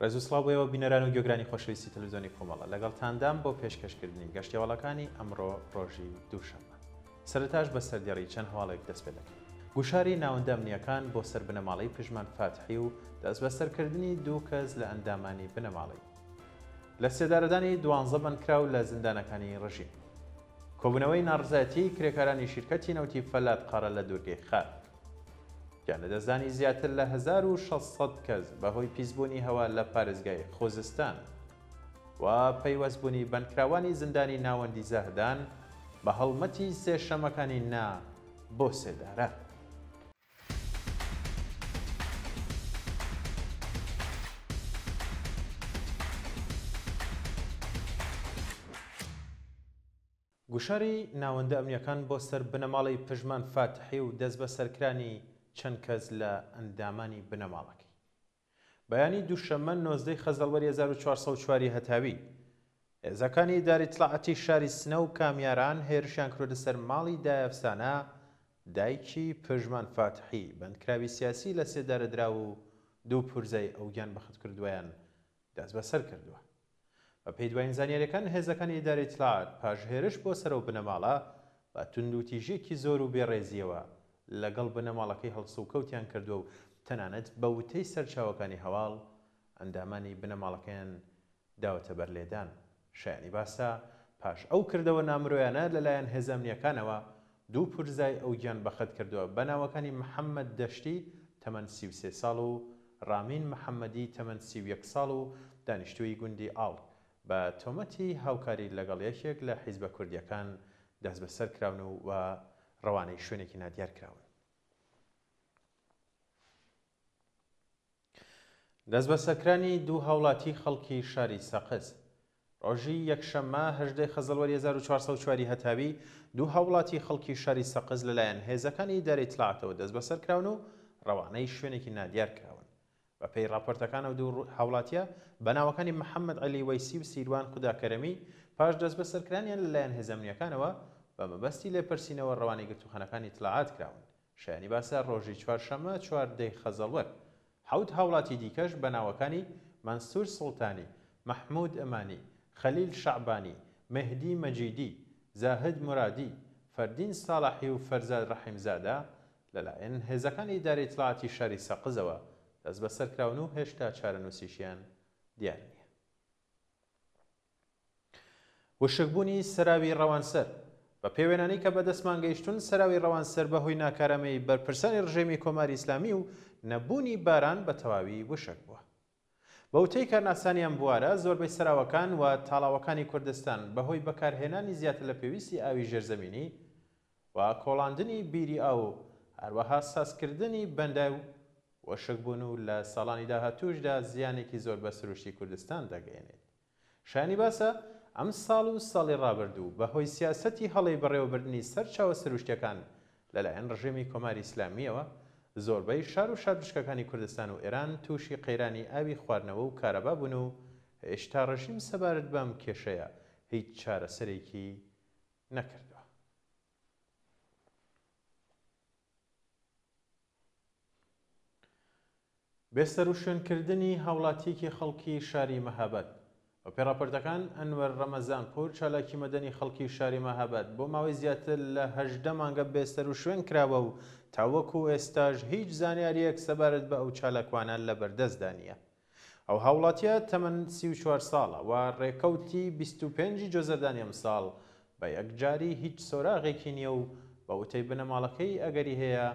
ڕێز و سڵاو بۆ ئێوە بینەران و گوێگرانی خۆشەویستی تەلەڤیزیۆنی کۆمەڵە، لەگەڵتاندام بۆ پێشکەشکردنی گەشتیەواڵەکانی ئەمڕۆ ڕۆژی دووشەممە. سەرەتاش بە سەردێڕی چەند هەواڵێک دەست پێ دەکەین. گوشاری ناوەندە ئەمنییەکان بۆ سەر بنەماڵەی پژمان فاتحی و دەستبەسەرکردنی دوو کەس لە ئەندامانی بنەماڵەی. لە سێدارەدانی دوانزە بەندکراو لە زیندانەکانی ڕژیم. کۆبوونەوەی ناڕزایەتیی کرێکارانی شیرکەتی نەوتی فەلات قەڕە لە دوورگەی خارک. گیانلەدەستدانی زیاتر لە 1600 کەس بەهۆی پیسبوونی هەوا لە پارێزگای خوزستان و پەیوەستبوونی بەندکراوانی زیندانی ناوەندی زاهدان بە هەڵمەتی سێشەمەکانی نا بۆ سێدارە. گوشاری ناوەندە ئەمنییەکان بۆ سەر بنەماڵەی پژمان فاتحی و دەستبەسەرکرانی چەند کەس لە ئەندامانی بنەماڵەکەی. بەیانی دووشەممە 19 ی خەزەڵوەری 1404 ی هەتاوی، هێزەکانی ئیدارەی ئیتڵاعاتی شاری سنە و کامیاران هێرشیان کردۆتە سەر ماڵی دایە ئەفسانە، دایکی پژمان فاتحی، بەندکراوی سیاسی لەسێدارەدراو و دوو پورزای ئەو گیانبەختکردووەیان دەستبەسەر کردووە. بە پێی دوایین زانیاریەکان هێزەکانی ئیدارەی ئیتلاعات پاش هێرش بۆ سەر ئەو بنەماڵە بە توندوتیژیەکی زۆر و بێ ڕێزیەوە لەگەڵ بنەماڵەکەی هەڵسوکەوتیان کردووە و تەنانەت بە وتەی سەرچاوەکانی هەواڵ ئەندامانی بنەماڵەکەیان داوەتە بەر لێدان. شایانی باسە پاش ئەو کردەوە نامرۆیانە لەلایەن هێزە ئەمنیەکانەوە دوو پورزای ئەو گیان بەخت کردووە بە ناوەکانی محەمەد دەشتی تەمەن 33 ساڵ و ڕامین محەمەدی تەمەن 31 ساڵ و دانیشتووی گوندی ئاڵک بە تۆمەتی هاوکاری لەگەڵ یەکێک لە حیزبە کوردییەکان دەستبەسەر کراون و و ڕەوانەی شوێنێکی نادیار کراون. دەستبەسەرکرانی دوو هاوڵاتی خەڵکی شاری سەقز. ڕۆژی یەکشەممە 18 ی خەزەڵوەری 1404 ی هەتاوی، دوو هاوڵاتی خەڵکی شاری سەقز لەلایەن هێزەکانی ئیدارەی ئیتلاعاتەوە دەستبەسەر کراون و ڕەوانەی شوێنێکی نادیار کراون. بەپێی ڕاپۆرتەکان ئەو دوو هاوڵاتیە بە ناوەکانی محەممەد عەلی وەیسی و سیروان خوداکەرەمی پاش دەستبەسەرکرانیان لەلایەن هێزە ئەمنییەکانەوە بە مەبەستی لێپرسینەوە ڕەوانەی گرتووخانەکانی ئیتلاعات کراون. شایانی باسە ڕۆژی چوارشەممە 14 ی خەزەڵوەر، حەوت هاوڵاتی دیکەش بە ناوەکانی مەنسوور سوڵتانی، مەحموود ئەمانی، خەلیل شەعبانی، مێهدی مەجیدی، زاهد مورادی، فەردین ساڵحی و فەرزاد ڕەحیمزادە لەلایەن هێزەکانی ئیدارەی ئیتڵاعاتی شاری سەقزەوە دەستبەسەر کراون و هێشتا چارەنووسیشیان دیار نییە. وشکبوونی سەراوی ڕەوانسەر، بە پێی وێنانەی کە بەدەستمان گەیشتوون، سەراوی ڕەوانسەر بە هۆی ناکارامەیی بەرپرسانی ڕژێمی کۆماری ئیسلامی و نەبوونی باران بە تەواوی وشک بووە. بە وتەی کارناسانی ئەم بوارە، زۆربەی سەراوەکان و تاڵاوەکانی کوردستان بە هۆی بەکارهێنانی زیاتر لە پێویستی ئاوی ژێرزەمینی و کۆڵاندنی بیری ئاو و هەروەها سازکردنی بەنداو وشک بوون و لە ساڵانی داهاتووشدا زیانێکی زۆر بە سروشتی کوردستان دەگەیەنێت. شایانی باسە، ئەمساڵ و ساڵی ڕابردوو بە هۆی سیاسەتی هەڵەی بەڕێوەبردنی سەرچاوە سروشتیەکان لەلایەن ڕژێمی کۆماری ئیسلامییەوە، زۆربەی شار و شارۆچکەکانی کوردستان و ئێران تووشی قەیرانی ئاوی خواردنەوە و کارەبا بوون و هێشتا ڕژیم سەبارەت بەم کێشەیە هیچ چارەسەرێکی نەکردووە. بێسەروشوێنکردنی هاوڵاتییەکی خەڵکی شاری مەهاباد. بەپێی ڕاپۆرتەکان، ئەنوەر ڕەمەزانپوور، چالاکی مەدەنی خەڵکی شاری مەهاباد، بۆ ماوەی زیاتر لە 18 مانگە بێسەروشوێن کراوە و تاوەکو ئێستاش هیچ زانیارییەک سەبارەت بە ئەو چالاکوانە لەبەردەستدا نییە. ئەو هاوڵاتییە تەمەن 34 ساڵە و ڕێکەوتی 25 ی جۆزەردانی ئەمساڵ بە یەکجاری هیچ سۆراغێکی نییە و بە وتەی بنەماڵەکەی ئەگەری هەیە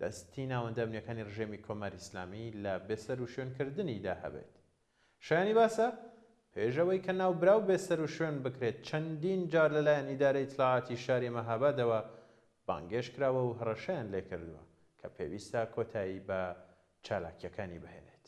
دەستی ناوەندە ئەمنییەکانی ڕژێمی کۆماری ئیسلامی لە بێسەروشوێنکردنیدا هەبێت. شایانی باسە، پێش ئەوەی کە ناوبراو بێسەروشوێن بکرێت چەندین جار لەلایەن ئیدارەی ئیتلاعاتی شاری مەهابادەوە بانگێشت کراوە و هەڕەشەیان لێکردووە کە پێویستە کۆتایی بە چالاکییەکانی بهێنێت.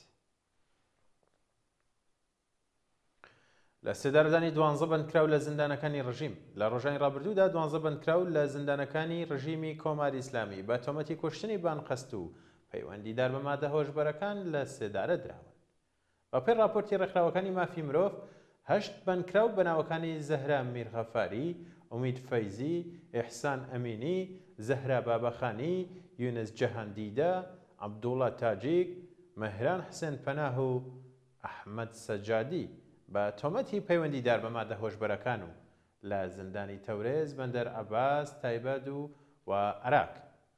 لە سێدارەدانی دوانزە بەندکراو لە زیندانەکانی ڕژیم لە ڕۆژانی ڕابردوودا دوانزە بەندکراو لە زیندانەکانی ڕژیمی کۆماری ئیسلامی بە تۆمەتی کوشتنی بانقەست و پەیوەندیدار بە مادە هۆشبەرەکان لە سێدارە دراون. بەپێی ڕاپۆرتی ڕێکخراوەکانی مافی مرۆڤ، هەشت بەندکراو بە ناوەکانی زەهرا میرغەفاری، ئومید فەیزی، ئیحسان ئەمینی، زەهرا بابەخانی، یونس جەهاندیدە، عەبدوڵا تاجیک، مەهران حسێن پەناه و. ئەحمەد سەجادی بە تۆمەتی پەیوەندیدار بە مادە هۆشبەرەکان و لە زیندانی تەورێز، بەندەر عەباس، تایباد و و ئەراک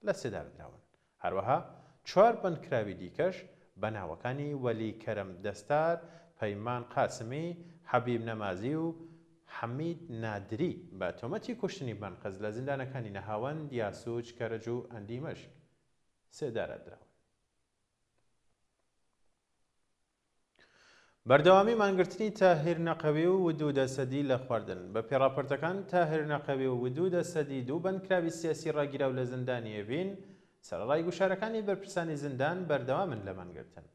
لە سێدارە دراون. هەروەها چوار بەندکراوی دیکەش بە ناوەکانی وەلی کەرەم دەستار، پەیمان قاسمی، حەبیب نەمازی و حەمید نادری بە تۆمەتی کوشتنی بەنقەست لە زیندانەکانی نەهاوەند، یاسوج، کەرەج و ئەندیمەشک سێدارە دراون. بەردەوامی مانگرتنی تاهیر نەقەوی و ودوود ئەسەدی لە خواردن. بە پێی ڕاپۆرتەکان تاهیر نەقەوی و ودوود ئەسەدی دوو بەندکراوی سیاسی ڕاگیراو لە زیندانی ئێڤین، سەرەڕای گوشارەکانی بەرپرسانی زیندان بەردەوامن لە مانگرتن.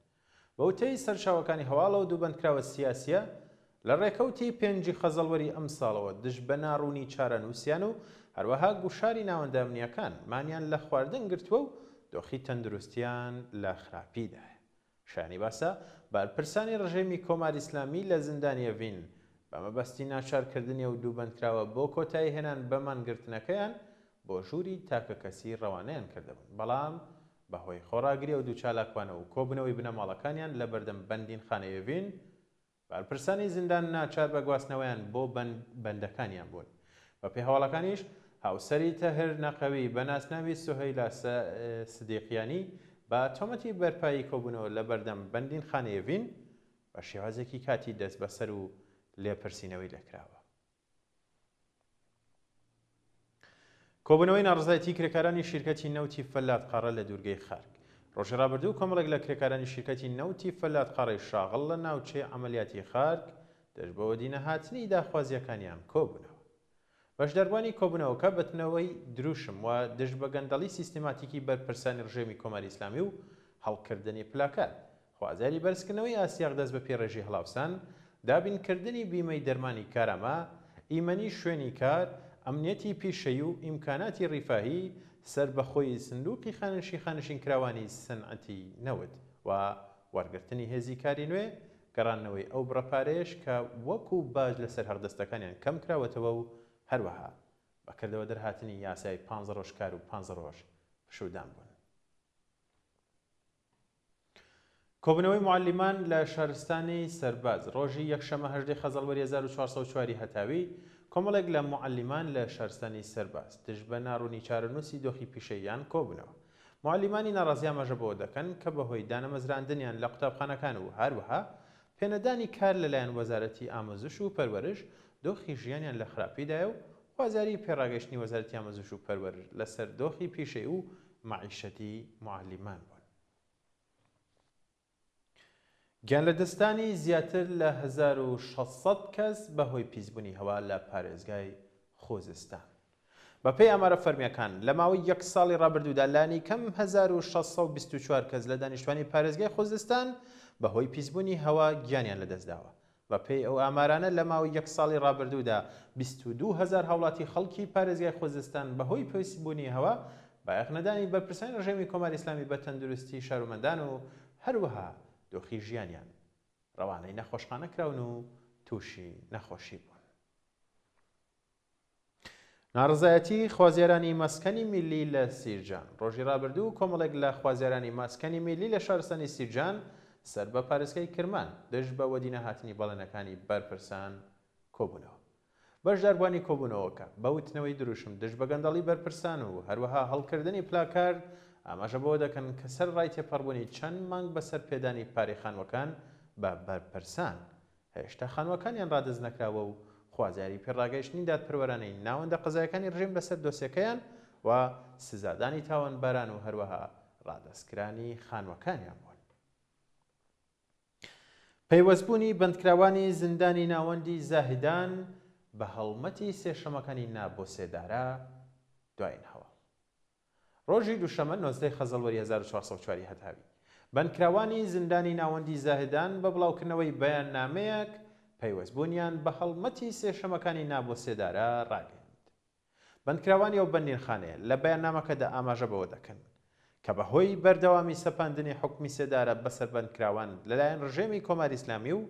بە وتەی سەرچاوەکانی هەواڵ ئەو دوو بەندکراوە سیاسییە لە ڕێکەوتی پێنجی خەزەڵوەری ئەمساڵەوە دژ بە ناڕوونی چارەنووسیان و هەروەها گوشاری ناوەندە ئەمنییەکان مانیان لە خواردن گرتووە و دۆخی تەندروستیان لە خراپیدایە. شایانی باسە، بەرپرسانی ڕژێمی کۆماری ئیسلامی لە زیندانی ئێڤین بە مەبەستی ناچارکردنی ئەو دوو بەندکراوە بۆ کۆتایی هێنان بە مانگرتنەکەیان بۆ ژووری تاکەکەسی ڕەوانەیان کردبوون، بەڵام بە هۆی خۆڕاگری ئەو دوو چالاکوانە و کۆبوونەوەی بنەماڵەکانیان لە بەردەم بەندینخانەی ئێڤین، بەرپرسانی زیندان ناچار بە گواستنەوەیان بۆ بەندەکانیان بوون. بەپێی هەواڵەکانیش، هاوسەری تەهر نەقەوی بە ناسناوی سوهەیلا سدیقیانی بە تۆمەتی بەرپایی کۆبوونەوە لە بەردەم بەندینخانەی ئێڤین بە شێوازێکی کاتی دەستبەسەر و لێپرسینەوەی لێکراوە. کۆبوونەوەی ناڕەزایەتی کرێکارانی شیرکەتی نەوتی فەلات قاڕە لە دوورگەی خارک. ڕۆژی ڕابردوو کۆمەڵێک لە کرێکارانی شیرکەتی نەوتی فەلات قاڕەی شاغڵ لە ناوچەی عەمەلیاتی خارک دژ بە وەدینەهاتنی داخوازییەکانیان کۆبوونەوە. بەشداربووانی کۆبوونەوەکە بە تنەوەی دروشم و دژ بە گەندەڵی سیستێماتیکی بەرپرسانی ڕژێمی کۆماری ئیسلامی و هەڵکردنی پلاکارد خوازیاری بەرزکردنەوەی ئاستی ئەقدەس بەپێی ڕێژەی هەڵاوسان، دابینکردنی بیمەی دەرمانی کارامە، ئیمەنی شوێنی کار، ئەمنیەتی پیشەیی و ئیمکاناتی ڕیفاهی، سەربەخۆیی سندوقی خانەنشی خانەنشینکراوانی سنعەتی نەوت و وەرگرتنی هێزی کاری نوێ، گەڕاندنەوەی ئەو بڕە پارەیەش کە وەکوو باج لەسەر هەقدەستەکانیان کەم کراوەتەوە و هەروەها بە کردەوە دەرهاتنی یاسای پانزە ڕۆژ کار و پانزە ڕۆژ پشوودان بوون. کۆبوونەوەی موعەلیمان لە شارستانی سەرباز ڕۆژی یەکشەممە هەژدەی خەزەڵوەری 1404 ی هەتاوی، کۆمەڵێک لە موعەلیمان لە شارستانی سەرباز دژ بە ناڕوونی چارەنووسی دۆخی پیشەییان کۆبوونەوە. موعەلیمانی ناڕازی ئاماژە بەوە دەکەن کە بەهۆی دانەمەزراندنیان لە قوتابخانەکان و هەروەها پێنەدانی کار لەلایەن وەزارەتی ئاموزش و پەروەرش دۆخی ژیانیان لە خراپیدایە و خوازیاری پێڕاگەیشتنی وەزارەتی ئاموزش و پەروەرش لەسەر دۆخی پیشەیی و مەعیشەتی موعەلیمان بوون. گیانلەدەستدانی زیاتر لە 1600 کەس بەهۆی پیسبوونی هەوا لە پارێزگای خوزستان. بەپێی ئامارە فەرمییەکان، لە ماوەی یەک ساڵی ڕابردوودا لانیکەم 1624 کەس لە دانیشتوانی پارێزگای خوزستان بەهۆی پیسبوونی هەوا گیانیان لەدەستداوە. بەپێی ئەو ئامارانە لە ماوەی یەک ساڵی ڕابردوودا 22 هەزار هاوڵاتی خەڵکی پارێزگای خوزستان بەهۆی پیسبوونی هەوا، بایەخنەدانی بەرپرسانی ڕژێمی کۆماری ئیسلامی بە تەندروستی شارومەندان و هەروەها دۆخی ژیانیان، ڕەوانەی نەخۆشخانە کراون و تووشی نەخۆشی بوون. ناڕەزایەتی خوازیارانی مەسکەنی میللی لە سیرجان ڕۆژی ڕابردوو کۆمەڵێک لە خوازیارانی مەسکەنی میللی لە شارستانی سیرجان سەر بە پارێزگای کرمان دژ بە وەدینەهاتنی بەڵێنەکانی بەرپرسان کۆبوونەوە. بەشداربووانی کۆبوونەوەکە بە وتنەوەی دروشم دژ بە گەندەڵی بەرپرسان و هەروەها هەڵکردنی پلاکارد ئاماژە بەوە دەکەن کە سەرەڕای تێپەڕبوونی چەند مانگ بەسەر پێدانی پارەی خانووەکان بە بەرپرسان هێشتا خانووەکانیان ڕادەست نەکراوە و خوازیاری پێڕاگەیشتنی دادپەروەرانەی ناوەندە قەزایەکانی ڕژێم لەسەر دۆسیەکەیان و سزادانی تاوانباران و هەروەها ڕادەستکرانی خانووەکانیان بوون. پەیوەستبوونی بەندکراوانی زیندانی ناوەندی زاهیدان بە هەڵمەتی سێشەمەکانی نا بۆ سێدارە دوایین هەواڵ. ڕۆژی دووشەممە 19 ی خەزەڵوەری 1404 ی هەتاوی، بەندکراوانی زیندانی ناوەندی زاهیدان بە بڵاوکردنەوەی بەیاننامەیەک پەیوەستبوونیان بە هەڵمەتی سێشەمەکانی نا بۆ سێدارە ڕاگەیاند. بەندکراوانی ئەو بەندینخانەیە لە بەیاننامەکەدا ئاماژە بەوە دەکەن کە بە هۆی بەردەوامی سەپاندنی حوکمی سێدارە بەسەر بەندکراوان لەلایەن ڕژێمی کۆماری ئیسلامی و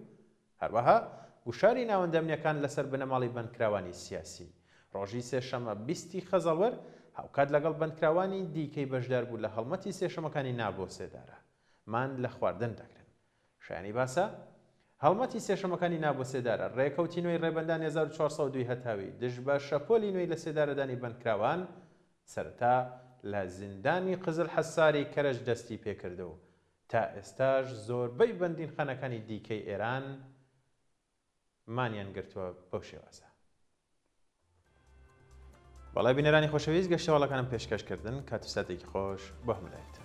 هەروەها گوشاری ناوەندە ئەمنییەکان لەسەر بنەماڵەی بەندکراوانی سیاسی ڕۆژی سێشەممە 20 ی خەزەڵوەر هاوکات لەگەڵ بەندکراوانی دیکەی بەشداربوو لە هەڵمەتی سێشەمەکانی نا بۆ سێدارە مان لە خواردن دەگرن. شایانی باسە. هەڵمەتی سێشەمەکانی نا بۆ سێدارە، ڕێکەوتی نوێی ڕێبەندانی 1402 ی هەتاوی دژ بە شەپۆلی نوێی لەسێدارەدانی بەندکراوان، سەرەتا لە زیندانی قزلحەساری کەرەج دەستی پێکرد و تا ئێستاش زۆربەی بەندینخانەکانی دیکەی ئێران مانیان گرتووە بەو شێوازە. بەڵێ بینەرانی خۆشەویست گەشتەواڵەکانم پێشکەش کردن کات و ساتێکی خۆش بۆ هەموو لایەکتان.